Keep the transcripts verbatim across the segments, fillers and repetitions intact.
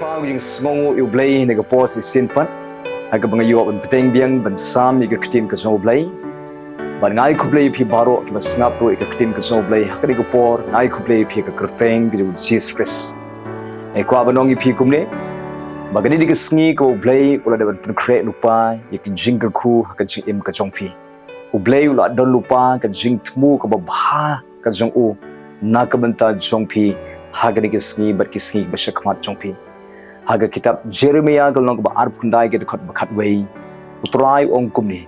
Pau ka jingsngew ïa u Blei na ka por shisien pat, ha kaba nga ïoh ban bteng biang ban sam ïa ka ktien ka jong u Blei. Bad nga ai khublei ïa phi baroh kiba sngap ruh ïa ka ktien ka jong u Blei ha kane ka por, nga ai khublei ïa phi ha ka kyrteng ka jong u Jisu Khrist. Nga kwah ban ong ïa phi kumne, ba kane dei ka sngi kaba u Blei u la dep ban pynkhreh lypa ïa ka jingkyrkhu ha ka jingim ka jong phi. U Blei u la don lypa ka jingthmu kaba bha ka jong u na ka bynta jong phi ha kane ka sngi bad ki sngi ba sha khmat jong phi. Ha ka kitab Jeremiah ka lynnong kaba arphew khyndai ka dkhot ba khatwei, u Trai u ong kumne: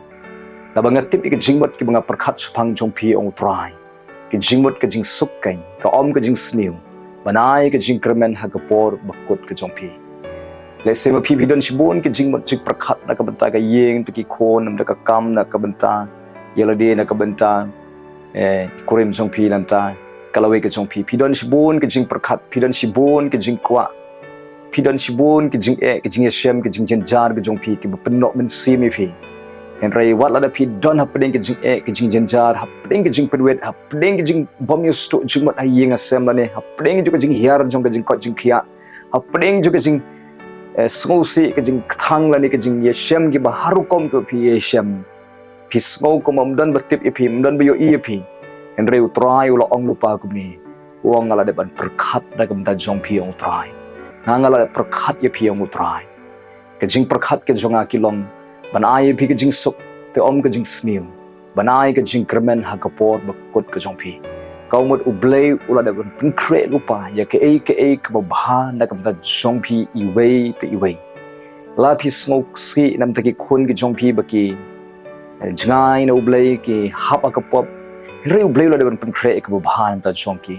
Naba nga tip ïa ka jingmut kiba nga pyrkhat shaphang jong phi, ong u Trai, ka jingmut ka jingsuk keiñ, ka ym ka jingsniew, ban ai ka jingkyrmen ha ka por bakut ka jong phi. Lehse ma phi phi don shibun ka jingmut jingpyrkhat na ka bynta ka ïing, na ka bynta ki khun, na ka bynta ka kam, na ka bynta ïa lade, na ka bynta eh, kurim jong phi, na ka bynta ka lawei ka jong phi. Phi don shibun ka jingpyrkhat, phi don shibun ka jingkwah, phi don shibun ka jingeh, ka jingïashem, ka jingjynjar ka jong phi, kiba pynnoh mynsiem ïa phi. Hynrei wat lada phi don hapdeng ka jingeh, ka jingjynjar, hapdeng ka jingpynwit, hapdeng ka jingbym ïoh sdang jingmut ha ïing ha sem lane hapdeng jong ka jinghiar jong ka jingkoit jingkhiah, hapdeng jong ka jing, eh, sngewsih, ka jingkthang lane ka jingïashem kiba har rukom kiba phi ïashem. Phi sngew kum ym don ba tip ïa phi, ym don ba ïohi ïa phi. Hynrei u Trai u la ong lypa kumne. U ong, nga la dep ban pyrkhat na ka bynta jong phi, ong u Trai. Nga, nga la dep pyrkhat ïa phi, ong u Trai. Ka jingpyrkhat ka jong nga ki long ban ai ïa phi ka jingsuk, te ym ka jingsniew, ban ai ka jingkyrmen ha ka por bakut ka jong phi. Ka mut u Blei u la dep ban pynkhreh lypa ïa kaei kaei kaba bha na ka bynta jong phi iwei pa iwei. La phi sngewsih na ka bynta ki khun ki jong phi ba ki, eh, jngai na u Blei, ki hap ha ka pop. Hynrei u Blei u la dep ban pynkhreh ïa kaba bha na ka bynta jong ki.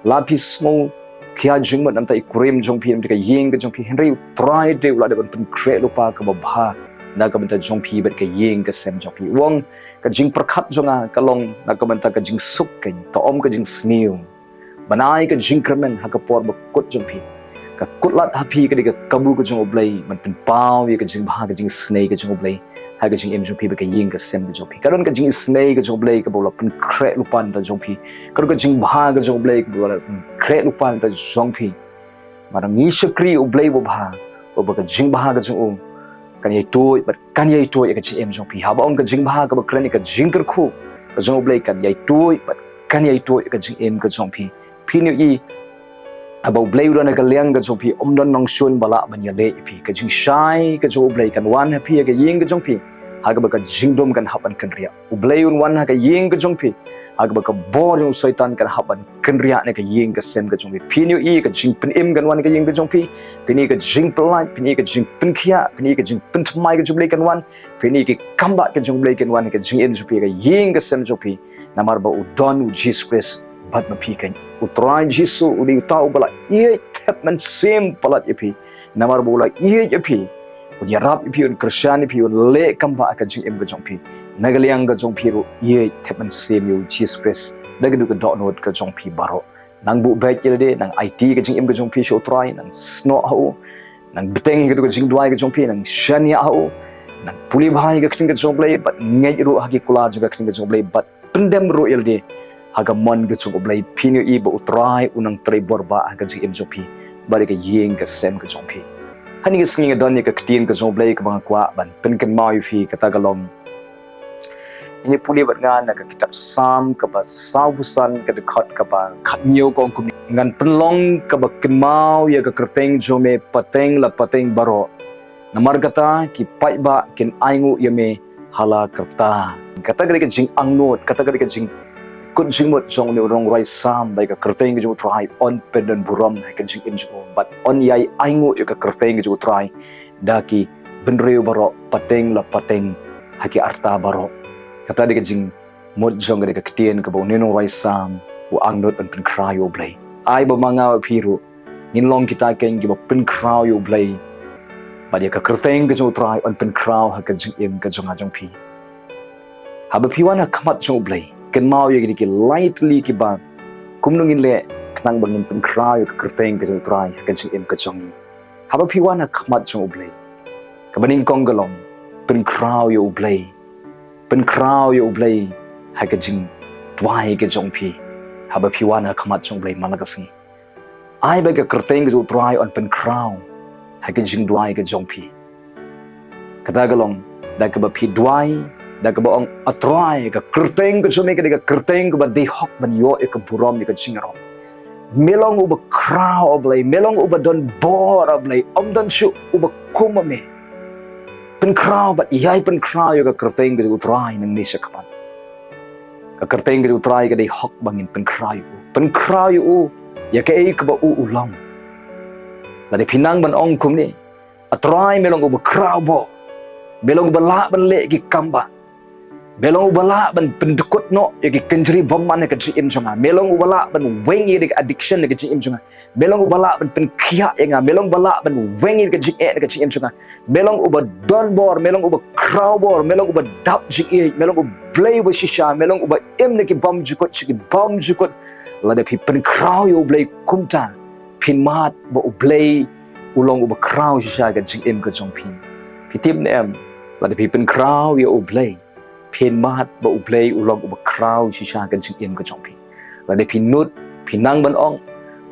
La phi sngewkhia jingmut na ka bynta i kurim jong phi, na ka bynta ka ïing ka jong phi, hynrei u Trai te u la dep ban pynkhreh lypa kaba bha na ka bynta jong phi bad ka ïing ka sem jong phi. U ong, ka jingpyrkhat jong nga ka long na ka bynta ka jingsuk keiñ, te ym ka jingsniew, ban ai ka jingkyrmen ha ka por bakut jong phi. Ka kutlad ha phi ka dei ka kabu ka jong u Blei, ban pynpaw ïa ka jingbha ka jingisynei ka jong u Blei ha ka jingim jong phi bad ka ïing ka sem ka jong phi. Ka don ka jingisynei ka jong u Blei kaba u la pynkhreh lypa na ka bynta jong phi. Ka don ka jingbha ka jong u Blei kaba u la pynkhreh lypa na ka bynta jong phi. Namar ngi shakri u Blei uba bha, uba ka jingbha ka jong u kan ïai tuid bad kan ïai tuid ïa ka jingim jong phi. Haba ong ka jingbha kaba kren ïa ka jingkyrkhu ka jong u Blei, kan ïai tuid bad kan ïai tuid ïa ka jingim ka jong phi. Phin ïohi, haba u Blei u don ha ka liang ka jong phi, ym don nongshun ba lah ban ïaleh ïa phi. Ka jingshai ka jong u Blei kan wan ha phi ha ka ïing ka jong phi, ha kaba ka jingdum kan hap ban kynriah. U Blei un wan ha ka ïing ka jong phi, ha kaba ka bor jong u Soitan kan hap ban kynriah na ka ïing ka sem ka jong phi. Phin ïohi, ka jingpynim kan wan ha ka ïing ka jong phi. Phin ïohi ka jingpyllait, phin ïohi ka jingpynkhiah, phin ïohi ka jingpynthymmai ka jong u Blei kan wan. Phin ïohi ki kambah ka jong u Blei kan wan ha ka jingim jong phi, ka ïing ka sem jong phi. Namar ba u don u Jisu Khrist bad ma phi keiñ. U Trai Jisu u dei uta uba la ïeit thep mynsiem palat ïa phi. Namar ba u la ïeit ïa phi, un ïarap ïa phi, un kyrshan ïa phi, un leh kambah ha ka jingim ka jong phi. Na ka liang ka jong phi ruh, ïeit thep mynsiem ïa u Jisu Khrist da ka dohnud ka jong phi baroh. Nang buh beit ïa lade, nang aiti ka jingim ka jong phi sha u Trai, nang snoh ha u, nang bteng ïa ka jingduwai ka jong phi, nang shaniah ha u, nang pule bha ïa ka ktien ka jong u Blei, bad ngeit ruh ha ki kular jong ka ktien ka jong u Blei, bad pyndem ruh ïa lade ha ka mon ka jong u Blei. Phin ïohi ba u Trai u nang trei bor bha ha ka jingim jong phi bad ïa ka ïing ka sem ka jong phi. Ha kane ka sngi nga don ïa ka ktien ka jong u Blei kaba nga kwah ban pynkynmaw ïa phi, kata ka long, ngin ïa pule bad nga na ka kitab Salm kaba sawphew san, ka dkhot kaba khathynñiew, ka ong kumne: Ngan pynlong kaba kynmaw ïa ka kyrteng jong me pateng la pateng baroh. Namar kata ki paidbah kin ainguh ïa me ha la karta. Kata ka dei ka jingangnud, kata ka dei ka jingkut jingmut jong une u nongrwai Salm, ba ïa ka kyrteng ka jong u Trai yn pyndonburom ha ka jingim jong u, bad yn ïai ainguh ïa ka kyrteng ka jong u Trai da ki bynriew baroh pateng la pateng ha ki arta baroh. Kata dei ka jingmut jong ka, dei ka ktien kaba une u nongrwai Salm u angnud ban pynkhraw ïa u Blei. Ai ba ma nga bad phi ruh ngin long kita keiñ kiba pynkhraw ïa u Blei, bad ïa ka kyrteng ka jong u Trai yn pynkhraw ha ka jingim ka jong nga jong phi. Haba phi wan ha khmat jong u Blei, kynmaw ïa kine ki lai tylli kiba kumno ngin leh khnang ba ngin pynkhraw ïa ka kyrteng ka jong u Trai ha ka jingim ka jong ngi. Haba phi wan ha khmat jong u Blei, kaba nyngkong ka long, pynkhraw ïa u Blei. Pynkhraw ïa u Blei ha ka jingduwai ka jong phi. Haba phi wan ha khmat jong u Blei man la ka sngi, ai ba ka kyrteng ka jong u Trai yn pynkhraw ha ka jingduwai ka jong phi. Kata ka long, da kaba phi duwai, da kaba ong, A Trai, ka kyrteng ka jong me ka dei ka kyrteng kaba dei hok ban ïoh ïa ka burom ïa ka jingïaroh. Me long uba khraw, A Blei, me long uba don bor, A Blei, ym don shuh uba kum ma me. Pynkhraw bad ïai pynkhraw ïa ka kyrteng ka jong U Trai nangne shakhmat. Ka kyrteng ka jong U Trai ka dei hok ba ngin pynkhraw ïa u. Pynkhraw ïa u ïa kaei kaba u u long. Lada phi nang ban ong kumne, A Trai, me long uba khraw bor. Me long uba lah ban leh ki kam bah. Me long uba lah ban pyndkut noh ïa ki kynjri bymman ha ka jingim jong nga. Me long uba lah ban weng ïa ka addiction ha ka jingim jong nga. Me long uba lah ban pynkhiah ïa nga. Me long uba lah ban weng ïa ka jingeh ha ka jingim jong nga. Me long uba don bor, me long uba khraw bor, me long uba dap jingïeit, me long U Blei uba shisha, me long uba im na ki bymjukut sha ki bymjukut. Lada phi pynkhraw ïa U Blei kumta, phin mad ba U Blei u long uba khraw shisha ka jingim ka jong phi. Phi tip ne em, lada phi pynkhraw ïa U Blei, phin mad ba U Blei u long uba khraw shisha ka jingim ka jong phi. Lada phi nud, phi nang ban ong,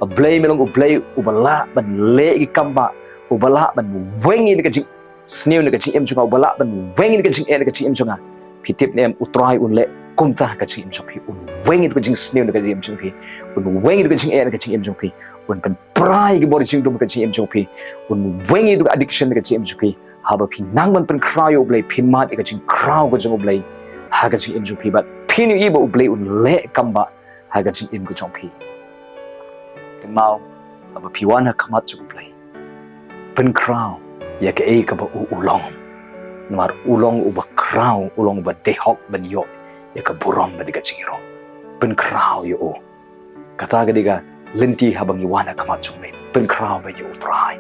A Blei, me long U Blei uba lah ban leh ki kam bah, uba lah ban weng ïa ka jingsniew na ka jingim jong nga, uba lah ban weng ïa ka jingeh na ka jingim jong nga. Phi tip ne em, U Trai un leh kumta ha ka jingim jong phi. Un weng ïa ka jingsniew na ka jingim jong phi. Un weng ïa ka jingeh na ka jingim jong phi. Un pynpra ïa ki bor jingdum ha ka jingim jong phi. Un weng ïa ka addiction na ka jingim jong phi. Haba phi nang ban pynkhraw ïa U Blei, phin mad ïa ka jingkhraw ka jong U Blei ha ka jingim jong phi, bad phin ïohi ba U Blei un leh kam bah ha ka jingim ka jong phi. Kynmaw, haba phi wan ha khmat jong U Blei, pynkhraw ïa kaei kaba u u long. Namar u long uba khraw, u long uba dei hok ban ïoh ïa ka burom bad ïa ka jingïaroh. Pynkhraw ïa u. Kata ka dei ka lynti haba ngi wan ha khmat jong U Blei. Pynkhraw bha ïa U Trai.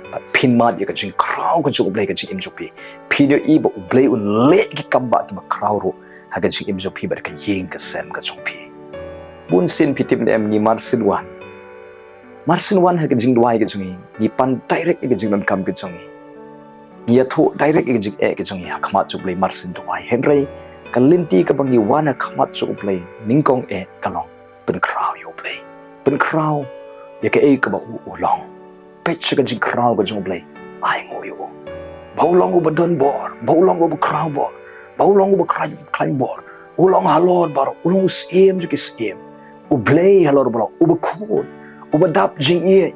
Bad phin mad ïa ka jingkhraw ka jong U Blei ha ka jingim jong phi. Phin ïohi ba U Blei un leh ki kam bah kiba khraw ruh ha ka jingim jong phi bad ka ïing ka sem ka jong phi. Bun sien phi tip ne em, ngi mar sien wan. Mar sien wan ha ka jingduwai ka jong ngi, ngi pan direct ïa ka jingdonkam ka jong ngi. Ngi ïathuh direct ïa ka jingeh ka jong ngi ha khmat jong U Blei mar sien duwai. Hynrei ka lynti kaba ngi wan ha khmat jong U Blei nyngkong eh ka long pynkhraw ïa U Blei. Pynkhraw ïa kaei kaba u u long. Peit sha ka jingkhraw ka jong U Blei. Ainguh ïa u. Ba u long uba don bor, ba u long uba khraw bor, ba u long uba khlaiñ, khlaiñ bor. U long halor baroh, u long u Syiem jong ki syiem. U Blei halor baroh, uba khuid, uba dap jingïeit,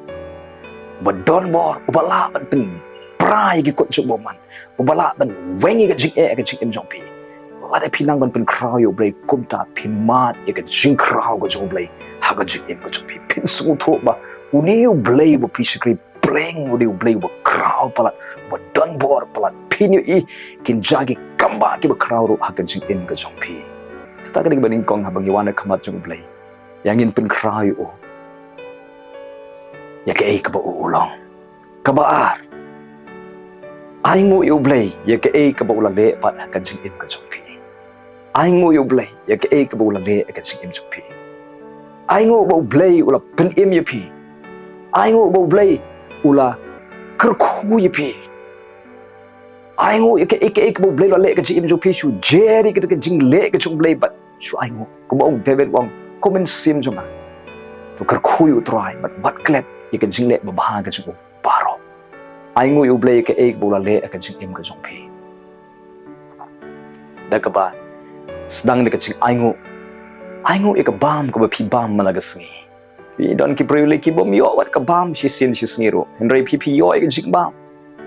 uba don bor, uba lah ban pynpra ïa ki kut jong u bymman. Uba lah ban weng ïa ka jingeh ha ka jingim jong phi. Lada phi nang ban pynkhraw ïa U Blei kumta, phin mad ïa ka jingkhraw ka jong U Blei ha ka jingim ka jong phi. Phin sngewthuh ba une U Blei uba phi shakri bneng, une U Blei uba khraw palat, uba don bor palat. Phin ïohi kin jia ki kam bah kiba khraw ruh ha ka jingim ka jong phi. Kata ka dei kaba nyngkong haba ngi wan ha khmat jong U Blei. Ïa ngin pynkhraw ïa u ïa kaei kaba u u long. Kaba ar, ainguh ïa U Blei ïa kaei kaba u la leh pat ha ka jingim ka jong phi. Ainguh ïa U Blei ïa kaei kaba u la leh ha ka jingim jong phi. Ainguh ba U Blei u la pynim ïa phi. Ainguh ba U Blei u la kyrkhu ïa phi. Ainguh ïa kaei kaei kaba U Blei u la leh ha ka jingim jong phi. Shu jer ïa kata ka jingleh ka jong U Blei bad shu ainguh. Kumba ong David, u ong, Ko Mynsiem jong nga, to kyrkhu ïa U Trai bad wat klet ïa ka jingleh babha ka jong u baroh. Ainguh ïa U Blei ïa kaei kaba u la leh ha ka jingim ka jong phi. Da kaba sdang da ka jingainguh, ainguh ïa ka bam kaba phi bam man la ka sngi. Phi don ki briew lei ki bym ïoh wat ka bam shisien shisngi ruh. Hynrei phi, phi ïoh ïa ka jingbam.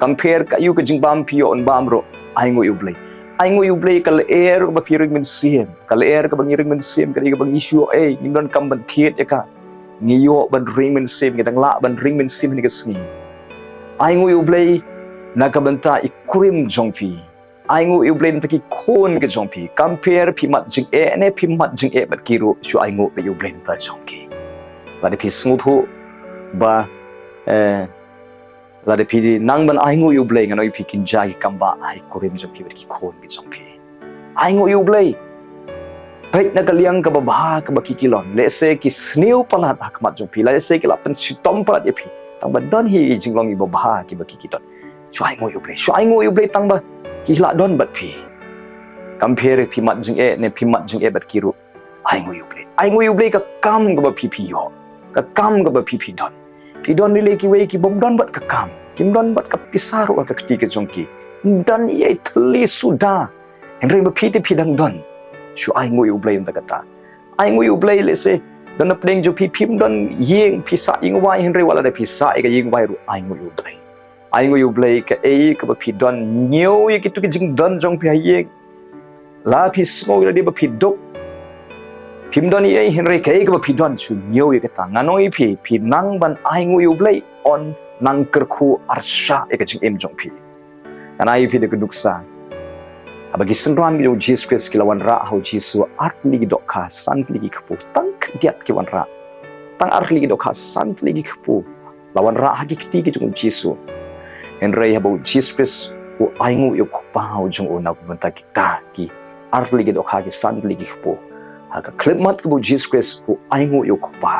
Compare kaei ka jingbam phi ïoh ban bam ruh. Ainguh ïa U Blei. Ainguh ïa U Blei ka lyer kaba phi ring mynsiem. Ka lyer kaba ngi ring mynsiem, ka dei kaba ngi shu ïoh, eh, ngim donkam ban thied ïa ka. Ngi ïoh ban ring mynsiem, ngi dang lah ban ring mynsiem ha kane ka sngi. Ainguh ïa U Blei na ka bynta i kurim jong phi. Ainguh ïa U Blei na ki khun ki jong phi. Compare phi mad jingeh ne phim mad jingeh bad ki ruh, shu ainguh ïa U Blei na jong ki. Lada phi sngewthuh ba, eh, lada phi nang ban ainguh ïa U Blei, ngan ong ïa phi kin jia ki kam bah ha i kurim jong phi bad ki khun ki jong phi. Ainguh ïa U Blei. Peit na ka liang kaba bha kaba ki ki don. Lehse ki sniew palat ha khmat jong phi. Lehse ki la pynshitom palat ïa phi. Tang ba don hi i jinglong iba bha kiba ki ki don. Shu ainguh ïa U Blei. Shu ainguh ïa U Blei tang ba ki la don bad phi. Compare phi mad jingeh ne phim mad jingeh bad ki ruh. Ainguh ïa U Blei. Ainguh ïa U Blei ka kam kaba phi phi ïoh. Ka kam kaba phi phi don. Ki don lei lei kiwei ki bym don bad ka kam. Kim don bad ka pisa ruh ha ka kti ka jong ki. Kim don ïa i thylli suda. Hynrei ba phi te phi dang don. Shu ainguh ïa U Blei ynda kata. Ainguh ïa U Blei lehse. Don na pdeng jong phi phim don ïing phi sah ïing wai hynrei wat la da phi sah ïa ka ïing wai ruh ainguh ïa U Blei. Ainguh ïa U Blei kaei kaba phi don ñiew ïa kitu ki jingdon jong phi ha ïing. La phi sngew ïa lade ba phi duk. Phim don ei ei hynrei kaei kaba phi don shu ñiew ïa kata. Ngan ong ïa phi, phi nang ban ainguh ïa U Blei, un nang kyrkhu arshah ïa ka jingim jong phi. Ngan ai ïa phi da ka nuksa. Haba ki synran ki jong U Jisu Khrist ki la wanrah ha U Jisu ar tylli ki dohkha san tylli ki kpu. Tang khyndiat ki wanrah. Tang ar tylli ki dohkha san tylli ki kpu. La wanrah ha ki kti ki jong U Jisu. Hynrei haba U Jisu Khrist u ainguh ïa u Kpa u jong u na ka bynta kita ki ar tylli ki dohkha ki san tylli ki kpu. Ha ka khyllipmat kaba U Jisu Khrist u ainguh ïa u Kpa.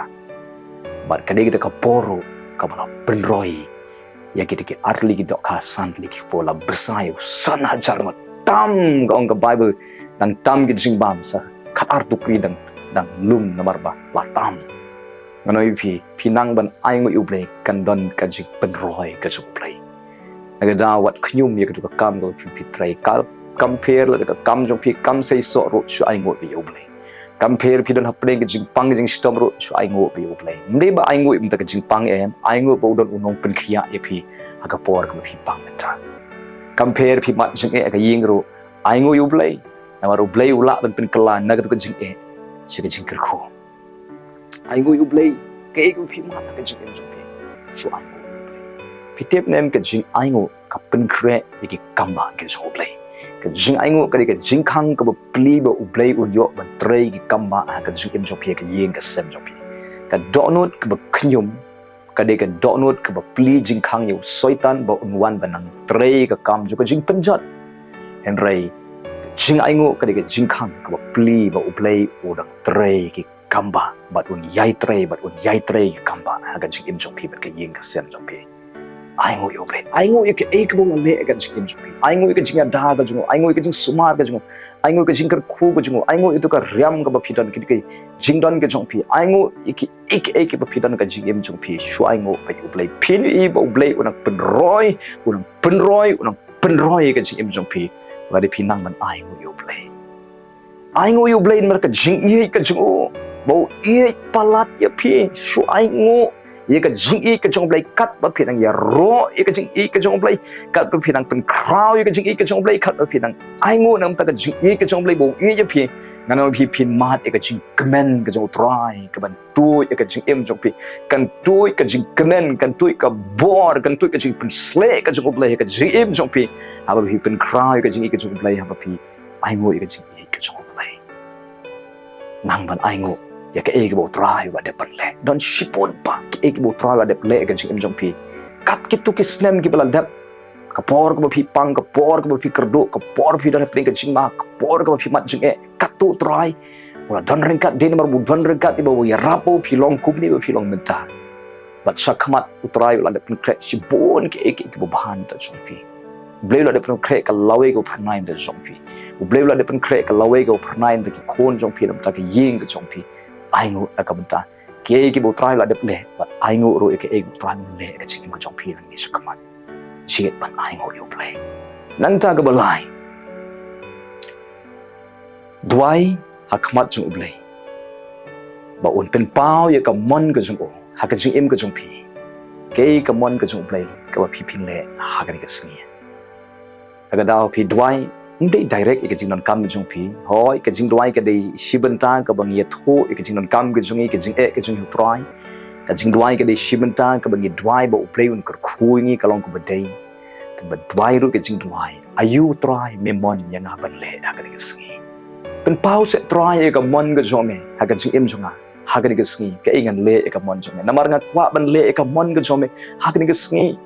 Bad ka dei kata ka por ruh kaba la pynroi ïa kita ki ar tylli ki dohkha san tylli ki kpu la bsa ïa u san hajar ngut tam ka ong ka Baibl dang tam ki jingbam sa khatar tukri dang dang lum namar ba la tam. Ngan ong ïa phi, phi nang ban ainguh ïa U Blei kan don ka jingpynroi ka jong U Blei. Na ka daw wat khñium ïa katu ka kam kaba phi phi trei ka kam pher lada ka kam jong phi kam seisoh ruh shu ainguh ïa U Blei. Kam pher phi don hapdeng ka jingpang ka jingshitom ruh shu ainguh ïa U Blei. Ym dei ba ainguh ïa ka jingpang em, ainguh ba u don u nongpynkhiah ïa phi ha ka por kaba phi pang mynta. Kam pher phi mad jingeh ha ka ïing ruh ainguh ïa U Blei. Namar U Blei u lah ban pynkylla na katu ka jingeh sha ka jingkyrkhu. Ainguh ïa U Blei, kaei kaba phi mad ha ka jingim jong phi. Shu ainguh ïa U Blei. Phi tip ne em ka jingainguh ka pynkhreh ïa ki kambah ki jong U Blei. Ka jingainguh ka dei ka jingkhang kaba pli ba U Blei un ïoh ban trei ki kambah ha ka jingim jong phi ha ka ïing ka sem jong phi. Ka dohnud kaba khñium ka dei ka dohnud kaba pli jingkhang ïa u Soitan ba un wan ban nang trei ka kam jong ka jingpynjot. Hynrei ka jingainguh ka dei ka jingkhang kaba pli ba U Blei u dang trei ki kambah bad un ïai trei bad un ïai trei ki kambah ha ka jingim jong phi bad ka ïing ka sem jong phi. Ainguh ïa U Blei, ainguh ïa kaei kaba u la leh ha ka jingim jong phi, ainguh ïa ka jingïada ka jong u, ainguh ïa ka jingsumar ka jong u, ainguh ïa ka jingkyrkhu ka jong u, ainguh ïa tu ka riam kaba phi don ki jingdon ka jong phi, ainguh ïa ki ei ki ei kiba phi don ka jingim jong phi, shu ainguh ba ïa U Blei. Phin ïohi ba U Blei u nang pynroi, u nang pynroi, u nang pynroi ka jingim jong phi. Lada phi nang ban ainguh ïa U Blei. Ainguh ïa U Blei namar ka jingïeit ka jong u. Ba u ïeit palat ïa phi, shu ainguh ïa ka jingïeit ka jong U Blei katba phi nang ïaroh ïa ka jingïeit ka jong U Blei, katba phi nang pynkhraw ïa ka jingïeit ka jong U Blei, katba phi nang ainguh na ka bynta ka jingïeit ka jong U Blei ba u ïeit ïa phi. Ngan ong ïa phi phin mad ïa ka jingkmen ka jong U Trai kaban tuid ïa ka jingim jong phi. Kan tuid ka jingkmen, kan tuid ka bor, kan tuid ka jingpynsleh ka jong U Blei ha ka jingim jong phi. Haba phi pynkhraw ïa ka jingïeit ka jong U Blei, haba phi ainguh ïa ka jingïeit ka jong U Blei. Nang ban ainguh ïa kaei kaba U Trai u la dep ban leh. Don shibun pat kiei kiba U Trai u la dep leh ha ka jingim jong phi. Kat kitu ki snem kiba la dep, ka por kaba phi pang, ka por kaba phi kyrduh, ka por phi don hapdeng ka jingma, ka por kaba phi mad jingeh, katto U Trai u la don ryngkat. Dei namar ba u don ryngkat, dei ba u ïarap ba phi long kumne ba phi long mynta. Bad shakhmat U Trai u la dep pynkhreh shibun kiei kiei kiba bha na ka bynta jong phi. U Blei u la dep pynkhreh ka lawei kaba phyrnai na ka bynta jong phi. U Blei u la dep pynkhreh ka lawei kaba phyrnai na ka bynta ki khun jong phi, na ka bynta ka ïing ka jong phi. Ainguh na ka bynta kiei kiba U Trai u la dep leh, bad ainguh ruh ïa kiei kiba U Trai un leh ha ka jingim ka jong phi nangne shakhmat. Jied ban ainguh ïa U Blei. Nangta kaba lai, duwai ha khmat jong U Blei ba un pynpaw ïa ka mon ka jong u ha ka jingim ka jong phi. Kaei ka mon ka jong U Blei kaba phi phin leh ha kane ka sngi? Na ka daw phi duwai, ym dei direct ïa ka jingdonkam ka jong phi. Hooid, ka jingduwai ka dei shi bynta kaba ngi ïathuh ïa ka jingdonkam ka jong ngi, ka jingeh ka jong ngi ha U Trai. Ka jingduwai ka dei shi bynta kaba ngi duwai ba U Blei un kyrkhu ïa ngi, ka long kaba dei. Tang ba duwai ruh ka jingduwai, aïu Trai me mon ïa nga ban leh ha kane ka sngi? Pynpaw seh Trai ïa ka mon ka jong me ha ka jingim jong nga ha kane ka sngi. Kaei ngan leh ïa ka mon jong me? Namar nga kwah ban leh ïa ka mon ka jong me ha kane ka sngi.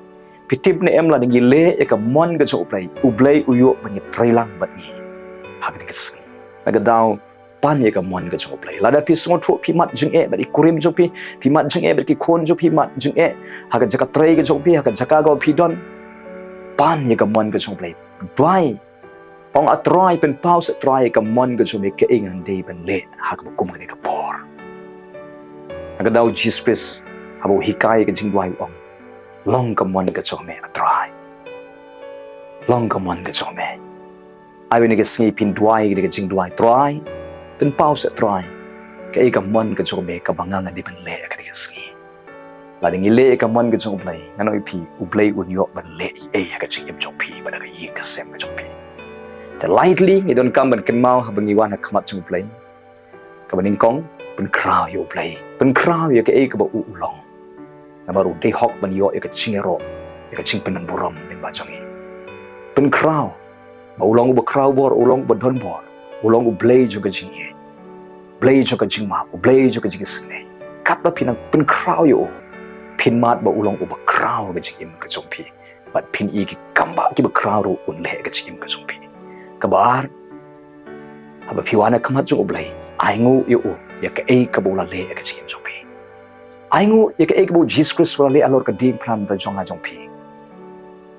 Phi tip ne em, lada ngi leh ïa ka mon ka jong U Blei, U Blei u ïoh ban ïatreilang bad ngi ha kane ka sngi. Na ka daw, pan ïa ka mon ka jong U Blei. Lada phi sngewthuh phi mad jingeh bad i kurim jong phi, phi mad jingeh bad ki khun jong phi, mad jingeh ha ka jaka trei ka jong phi, ha ka jaka kaba phi don, pan ïa ka mon ka jong U Blei. Duwai, ong, A Trai, pynpaw seh Trai ïa ka mon ka jong me, kaei ngan dei ban leh ha kaba kum kane ka por? Na ka daw U Jisu Khrist haba u hikai ïa ka jingduwai u ong, Long ka mon ka jong me, Trai. Long ka mon ka jong me. Ai ba ha kane ka sngi phin duwai, kane ka jingduwai, Trai. Pynpaw seh, Trai, kaei ka mon ka jong me kaba nga ngan dei ban leh ha kane ka sngi. Lada ngi leh ïa ka mon ka jong U Blei, ngan ong ïa phi, U Blei un ïoh ban leh ei ei ha ka jingim jong phi bad ha ka ïing ka sem ka jong phi. Te lightly ngi donkam ban kynmaw haba ngi wan ha khmat jong U Blei. Kaba nyngkong, pynkhraw ïa U Blei. Pynkhraw ïa kaei kaba u u long. Namar u dei hok ban ïoh ïa ka jingïaroh, ïa ka jingpynburom lyngba jong ngi. Pynkhraw ba u long uba khraw bor, u long uba don bor, u long U Blei jong ka jingïeit, Blei jong ka jingmap, U Blei jong ka jingisynei. Katba phi nang pynkhraw ïa u, phin mad ba u long uba khraw ka jingim ka jong phi. Bad phin ïohi ki kambah kiba khraw ruh un leh ka jingim ka jong phi. Kaba ar, haba phi wan ha khmat jong U Blei, ainguh ïa u ïa kaei kaba u la leh ha ka jingim jong phi. Ainguh ïa kaei kaba U Jisu Khrist u la leh halor ka diengphna namar jong nga jong phi.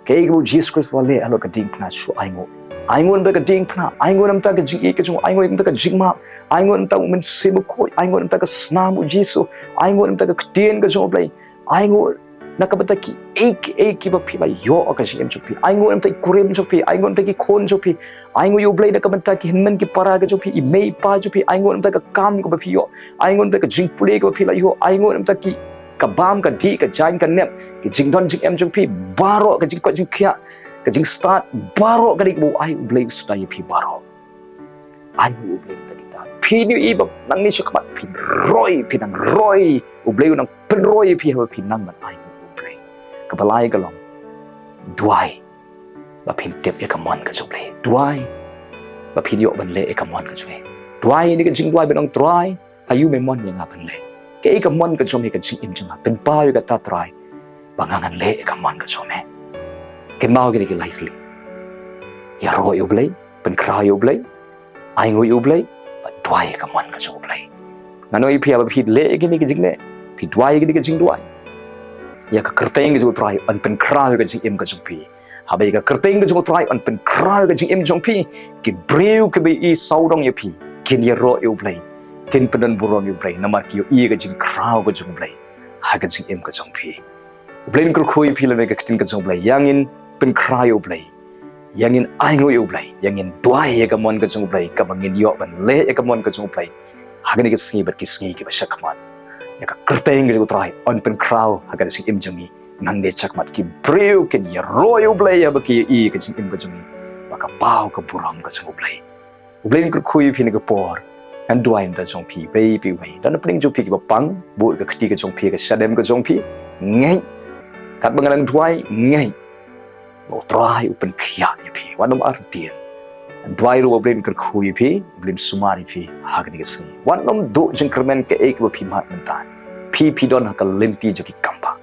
Kaei kaba U Jisu Khrist u la leh halor ka diengphna, shu ainguh. Ainguh namar ka diengphna, ainguh namar ka jingïeit ka jong u, ainguh namar ka jingmap, ainguh namar U Mynsiem Bakhuid, ainguh namar ka snam U Jisu, ainguh namar ka ktien ka jong U Blei. Ainguh na ka bynta kiei kiei kiba phi la ïoh ha ka jingim jong phi. Ainguh namar ki kurim jong phi, ainguh namar ki khun jong phi. Ainguh ïa U Blei na ka bynta ki hynmen ki para ka jong phi, i mei i pa jong phi. Ainguh namar ka kam kaba phi ïoh, ainguh namar ka jingpule kaba phi la ïoh, ainguh namar ki, ka bam ka dih, ka jaiñ ka nep, ki jingdon jingem jong phi baroh, ka jingkoit jingkhiah, ka jingstad, baroh kane kaba u ai U Blei u sdang ïa phi baroh. Ai U Blei namar kita. Phin ïohi ba nangne sha khmat phin roi, phin nang roi. U Blei u nang pynroi ïa phi haba phin nang ban ai U Blei. Kaba lai ka long, duwai ba phin tip ïa ka mon ka jong U Blei. Duwai ba phin ïoh ban leh ïa ka mon ka jong U Blei. Duwai ïa kane ka jingduwai ban ong, Trai, aïu me mon ïa nga ban leh? Kaei ka mon ka jong me ha ka jingim jong nga? Pynpaw ïa kata, Trai, ba nga ngan leh ïa ka mon ka jong me. Kynmaw kine ki lai tylli. Ïaroh ïa U Blei, pynkhraw ïa U Blei, ainguh ïa U Blei, bad duwai ïa ka mon ka jong U Blei. Ngan ong ïa phi, haba phi leh ïa kine ki jingleh, phi duwai ïa kine ki jingduwai, ïa ka kyrteng ka jong U Trai yn pynkhraw ïa ka jingim ka jong phi. Haba ïa ka kyrteng ka jong U Trai yn pynkhraw ïa ka jingim jong phi, ki briew kiba ïohi sawdong ïa phi kin ïaroh ïa U Blei, kin pyndonburom ïa U Blei namar ki ïohi ïa ka jingkhraw ka jong U Blei ha ka jingim ka jong phi. U Blei un kyrkhu ïa phi lem bad ka ktien ka jong U Blei. Ïa ngin pynkhraw ïa U Blei, ïa ngin ainguh ïa U Blei, ïa ngin duwai ïa ka mon ka jong U Blei, kaba ngin ïoh ban leh ïa ka mon ka jong U Blei ha kane ka sngi bad ki sngi kiba sha khmat. Ïa ka kyrteng ka jong U Trai yn pynkhraw ha ka jingim jong ngi. Nangne sha khmat ki briew kin ïaroh ïa U Blei haba ki ïohi ïa ka jingim ka jong ngi, ba ka paw ka burom ka jong U Blei. U Blei un kyrkhu ïa phi ha kane ka por. Ngan duwai na ka bynta jong phi iwei pa iwei. Don na pdeng jong phi kiba pang, buh ïa ka kti ka jong phi ha ka shadem ka jong phi. Ngeit, katba nga dang duwai, ngeit ba U Trai u pynkhiah ïa phi. Wat nym artatien. Ngan duwai ruh ba U Blei un kyrkhu ïa phi, U Blei un sumar ïa phi ha kane ka sngi. Wat nym duh jingkyrmen kaei kaba phi mad mynta. Phi, phi don ha ka lynti jong ki kambah.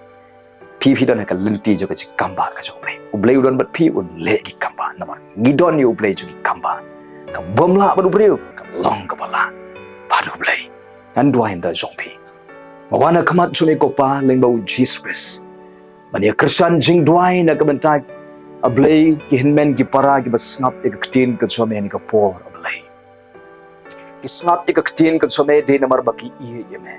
Phi, phi don ha ka lynti jong ka jingkambah ka jong U Blei. U Blei u don bad phi, un leh ki kambah. Namar ngi don ïa U Blei jong ki kambah. Kaba ym lah bad u briew, ka long kaba lah bad U Blei. Ngan duwai na ka bynta jong phi. Nga wan ha khmat jong me ko Pa, lyngba U Jisu Khrist, ban ïa kyrshan jingduwai na ka bynta, A Blei, ki hynmen ki para kiba sngap ïa ka ktien ka jong me ha kane ka por, A Blei. Ki sngap ïa ka ktien ka jong me dei namar ba ki ïeit ïa me.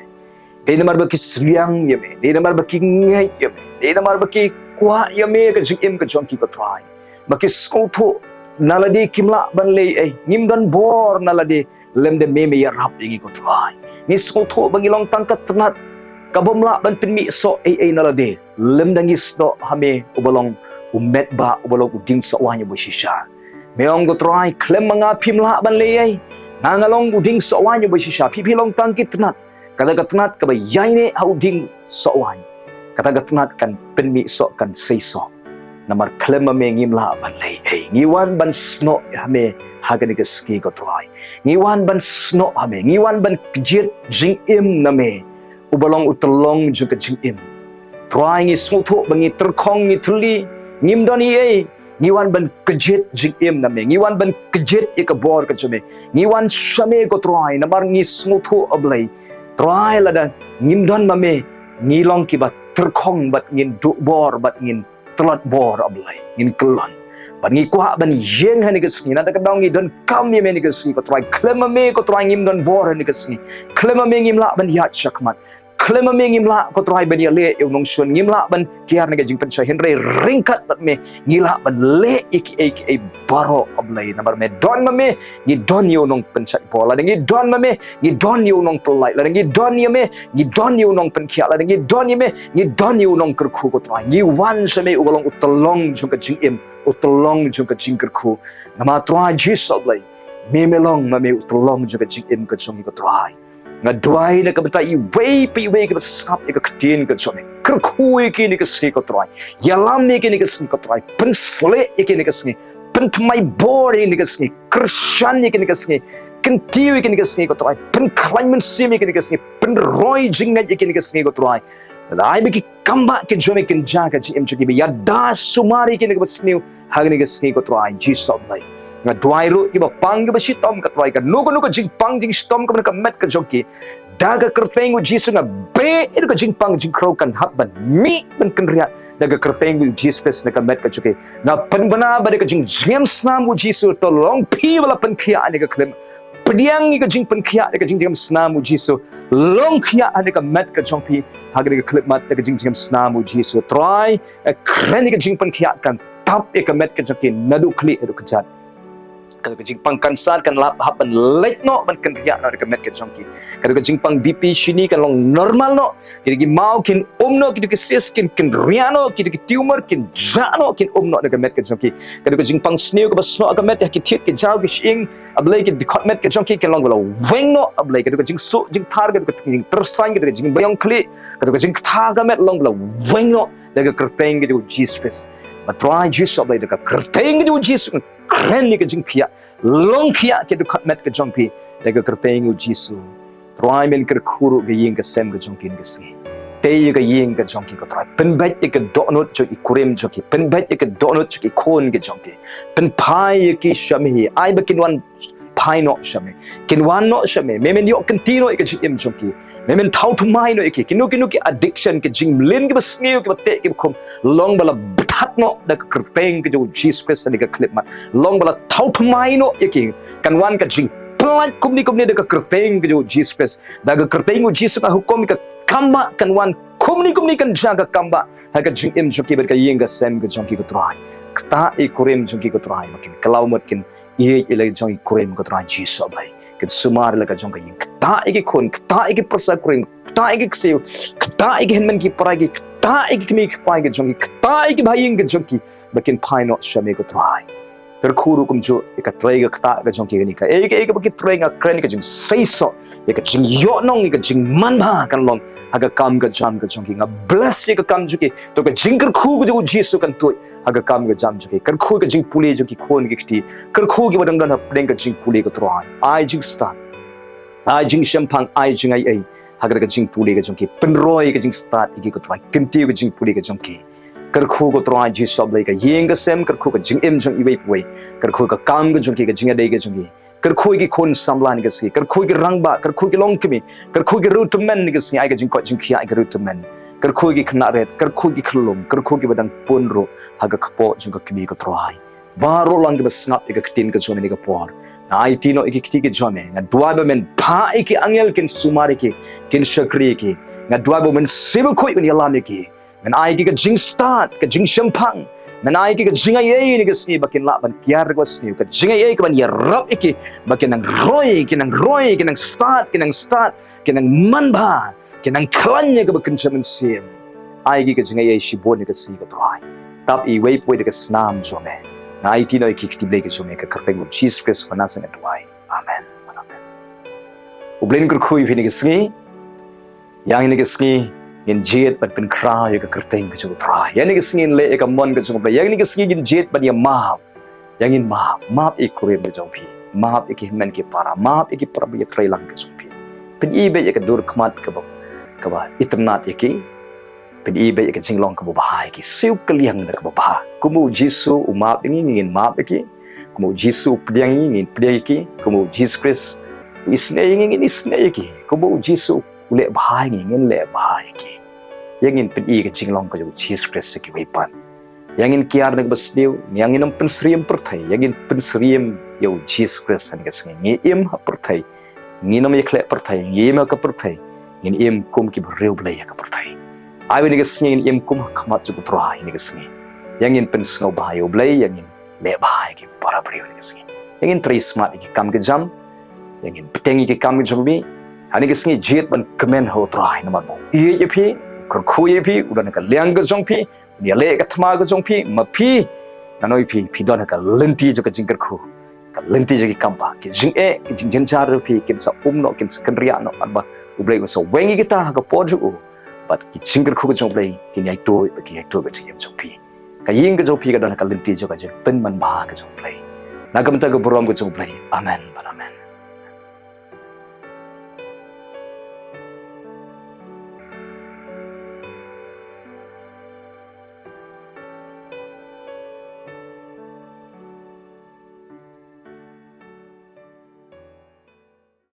Dei namar ba ki sliang ïa me. Dei namar ba ki ngeit ïa me. Dei namar ba ki kwah ïa me ha ka jingim ka jong ki, ko Trai. Ba ki sngewthuh na lade kim lah ban leh ei ei. Ngim don bor na lade lymda me, me ïarap ïa ngi, ko Trai. Ngi sngewthuh ba ngi long tang ka tnat kaba ym lah ban pynmih soh ei ei na lade lymda ngi snoh ha me uba long u met ba, uba long u dieng sohwaiñ uba shisha. Me ong, ko Trai, khlem ma nga phim lah ban leh ei ei. Nga, nga long u dieng sohwaiñ uba shisha. Phi, phi long tang ki tnat. Kata ka tnat kaba ïaineh ha u dieng sohwaiñ, kata ka tnat kan pynmih soh, kan sei soh. Namar khlem ma me ngim lah ban leh ei ei. Ngi wan ban snoh ha me ha kane ka sngi, ko Trai. Ngi wan ban snoh ha me. Ngi wan ban kjit jingim na me, uba long u tyllong jong ka jingim. Trai, ngi sngewthuh ba ngi tyrkhong, ngi thylli, ngim don ei ei. Ngi wan ban kjit jingim na me. Ngi wan ban kjit ïa ka bor ka jong me. Ngi wan sha me, ko Trai, namar ngi sngewthuh, A Blei, Trai, lada ngim don ma me, ngi long kiba tyrkhong bad ngin duh bor bad ngin tlot bor, A Blei. Ngin kyllon. Bad ngi kwah ban ïeng ha kane ka sngi. Nangta ka daw ngi donkam ïa me ha kane ka sngi, ko Trai. Khlem ma me, ko Trai, ngim don bor ha kane ka sngi. Khlem ma me ngim lah ban ïaid shakhmat. khlem ma me ngim lah, ko Trai, ban ïaleh ïa u nongshun, ngim lah ban kiar na ka jingpynshoi, hynrei ryngkat bad me ngi lah ban leh ïa kiei kiei baroh, A Blei. Namar me don ma me, ngi don ïa u nongpynshoi bor, lada ngi don ma me, ngi don ïa u nongpynlait, lada ngi don ïa me, ngi don ïa u nongpynkhiah, lada ngi don ïa me, ngi don ïa u nongkyrkhu, ko Trai. Ngi wan sha me uba long u tyllong jong ka jingim, u tyllong jong ka jingkyrkhu. Namar Trai Jisu, A Blei, me me long ma me u tyllong jong ka jingim ka jong ngi, ko Trai. Nga duwai na ka bynta iwei pa iwei kiba sngap ïa ka ktien ka jong me. Kyrkhu ïa ki ha kane ka sngi, ko Trai. Ïalam ïa ki ha kane ka sngi, ko Trai. Pynshlur ïa ki ha kane ka sngi. Pynthymmai bor ïa ki ha kane ka sngi. Kyrshan ïa ki ha kane ka sngi. Kyntiew ïa ki ha kane ka sngi, ko Trai. Pynkhlaiñ mynsiem ïa ki ha kane ka sngi. Pynroi jingngeit ïa ki ha kane ka sngi, ko Trai. Lada ai ba ki kam ba ki jong me kin jia ha ka jingim jong ki, ba ïada sumar ïa ki ha kane ka sngi, ha kane ka sngi, ko Trai Jisu, A Blei. Nga duwai ruh kiba pang kiba shitom, ko Trai, kano kano ka jingpang jingshitom kaba na ka met ka jong ki, da ka kyrteng u Jisu nga beh ïa ka jingpang jingkhrew kan hap ban mih ban kynriah da ka kyrteng u Jisu Khrist na ka met ka jong ki. Nga pynbna ba da ka jingjngem snam u Jisu, to long phi ba la pynkhiah ha kane ka khyllipmat. Pdiang ïa ka jingpynkhiah da ka jingjngem snam u Jisu. Long khiah ha kane ka met ka jong phi ha kane ka khyllipmat da ka jingjngem snam u Jisu. Trai, eh, kren ïa ka jingpynkhiah kan tap ïa ka met ka jong ki naduh khlieh haduh kjat. Kata ka jingpang cancer kan lah hap ban leit noh ban kynriah noh da ka met ka jong ki. Kata ka jingpang B P shini kan long normal noh. Kita ki maw kin um noh, kita ki cyst kin kynriah noh, kita ki tumor kin jah noh, kin um noh da ka met ka jong ki. Kata ka jingpang sniew kaba snoh ha ka met, ha ki thied ki jaw ki shyieng, A Blei, ki dkhot met ka jong ki kin long ba la weng noh, A Blei. Kata ka jingsuh jingthar, kata ka jingtyrsain, kata ka jingbiang khlieh, kata ka jingktah ka met long ba la weng noh da ka kyrteng ka jong u Jisu Khrist. Ba Trai Jisu, A Blei, da ka kyrteng ka jong u Jisu, kren ïa ka jingkhiah, long khiah ki dkhot met ka jong phi da ka kyrteng u Jisu. Trai, men kyrkhu ruh ka ïing ka sem ka jong ki ha kane ka sngi. Tei ïa ka ïing ka jong ki, ko Trai. Pynbeit ïa ka dohnud jong i kurim jong ki. Pynbeit ïa ka dohnud jong i khun ka jong ki. Pynphai ïa ki sha me hi. Ai ba kin wan phai noh sha me. Kin wan noh sha me. Me men ïoh kynti noh ïa ka jingim jong ki. Me men thaw thymmai noh ïa ki. Kino kino ki addiction, ki jingmlien kiba sniew, kiba teh, kiba khum, long ba la bthat noh da ka kyrteng ka jong u Jisu Khrist ha kane ka khyllipmat. Long ba la thaw thymmai noh ïa ki. Kan wan ka jingpyllait kumne kumne da ka kyrteng ka jong u Jisu Khrist. Da ka kyrteng u Jisu nga hukum ïa ka kam ba kan wan kumne kumne kan jia ka kam ba ha ka jingim jong ki bad ka ïing ka sem ka jong ki, ko Trai. Ktah ïa i kurim jong ki, ko Trai, ba kin kylla mut kin ïeit ïa la jong i kurim, ko Trai Jisu, A Blei. Kin sumar ïa la ka jong ka ïing. Ktah ïa ki khun, ktah ïa ki pyrsa kurim, ktah ïa ki ksiew, ktah ïa ki hynmen ki para ki, ktah ïa ki kmie ki kpa ki jong ki, ktah ïa ki bahaïing ki jong ki, ba kin phai noh sha me, ko Trai. Kyrkhu ruh kumjuh ïa ka trei ka ktah ka jong ki kane ka. Ïa ka, ïa ka ba ki trei, nga kren ïa ka jingseisoh, ïa ka jingïohnong, ïa ka jingmanbha kan long ha ka kam ka jam ka jong ki. Nga bless ïa ka kam jong ki. To ka jingkyrkhu ka jong u Jisu kan tuid ha ka kam ka jam jong ki. Kyrkhu ka jingpule jong ki khun ki kti. Kyrkhu kiba dang don hapdeng ka jingpule, ko Trai. Ai jingstad, ai jingshemphang, ai jingaiei ha ka jingpule ka jong ki. Pynroi ka jingstad ïa ki, ko Trai. Kyntiew ka jingpule ka jong ki. Kyrkhu, ko Trai Jisu, A Blei, ka ïing ka sem, kyrkhu ka jingim jong iwei pa iwei. Kyrkhu ka kam ka jong ki, ka jingïadei ka jong ki. Kyrkhu ïa ki khun samla ha kane ka sngi. Kyrkhu ïa ki rangbah, kyrkhu ïa ki longkmie, kyrkhu ïa ki riewtymmen ha kane ka sngi. Ai ka jingkoit jingkhiah ïa ki riewtymmen. Kyrkhu ïa ki khynnah rit, kyrkhu ïa ki khyllung, kyrkhu ïa kiba dang pun ruh ha ka kpoh jong ka kmie, ko Trai. Baroh lang kiba sngap ïa ka ktien ka jong me ha kane ka por, nga aiti noh ïa ki kti ki jong me. Nga duwai ba men phah ïa ki angel kin sumar ïa ki, kin shakri ïa ki. Nga duwai ba men sibakhuid, men ïalam ïa ki. Men ai ïa ki ka jingstad, ka jingshemphang. Men ai ïa ki ka jingaiei ha kane ka sngi ba kin lah ban kiar kaba sniew. Ka jingaiei kaban ïarap ïa ki ba kin nang roi, kin nang roi, kin nang stad, kin nang stad, kin nang manbha, kin nang khlaiñ ïa kaba kynja mynsiem. Ai ïa ki ka jingaiei shibun ha kane ka sngi, ko Trai. Tap iwei pa iwei da ka snam jong me. Nga aiti noh ïa ki kti Blei ka jong me ha ka kyrteng u Jisu Khrist, u Nasaret, nga duwai. Amen. Amen. U Blei un kyrkhu ïa phi ha kane ka sngi. Ïa kane ka sngi ngin jied ban pynkhraw ïa ka kyrteng ka jong u Trai. Ïa kane ka sngi ngin leh ïa ka mon ka jong u Blei. Ïa kane ka sngi ngin jied ban ïa map. Ïa ngin map, map ïa i kurim ka jong phi. Map ïa ki hynmen ki para, map ïa ki para ba ïatreilang ka jong phi. Pyni beit ïa ka dur khmat kaba, kaba itynnad ïa ki. Pyni beit ïa ka jinglong kaba bha ïa ki. Siew kylliang da kaba bha. Kumba u Jisu u map ïa ngi, ngin map ïa ki. Kumba u Jisu u pdiang ïa ngi, ngin pdiang ïa ki. Kumba u Jisu Khrist u isynei ïa ngi, ngin isynei ïa ki. Kumba u Jisu u leh bha ïa ngi, ngin leh bha ïa ki. Ïa ngin pyni ka jinglong ka jong u Jisu Khrist ïa kiwei pat. Ïa ngin kiar na kaba sniew, ïa ngin ym pynsyriem pyrthei, ïa ngin pynsyriem ïa u Jisu Khrist ha kane ka sngi. Ngi im ha pyrthei, ngin ym ïakhleh pyrthei, ngi im ha ka pyrthei, ngin im kum ki briew Blei ha ka pyrthei. Ai ïa kane ka sngi ngin im kum ha khmat jong U Trai ïa kane ka sngi. Ïa ngin pynsngewbha ïa U Blei, ïa ngin leh bha ïa ki para briew ïa kane ka sngi. Ïa ngin trei smat ïa ki kam ki jam, ïa ngin bteng ïa ki kam ki jam, ha kane ka sngi jied ban kmen ha U Trai namar ba u ïeit ïa phi, u kyrkhu ïa phi, u don ha ka liang ka jong phi, un ïaleh ka thma ka jong phi, ma phi, nga ong ïa phi, phi don ha ka lynti jong ka jingkyrkhu, ka lynti jong ki kam ba, ki jingeh, ki jingjynjar jong phi kin sa um noh, kin sa kynriah noh, namar ba U Blei un sa weng ïa kita ha ka por jong u. Bad ki jingkyrkhu ka jong U Blei kin ïai tuid, kin ïai tuid ha ka jingim jong phi. Ka ïing ka jong phi ka don ha ka lynti jong ka jingpynman bha ka jong U Blei. Na ka bynta ka burom ka jong U Blei. Amen.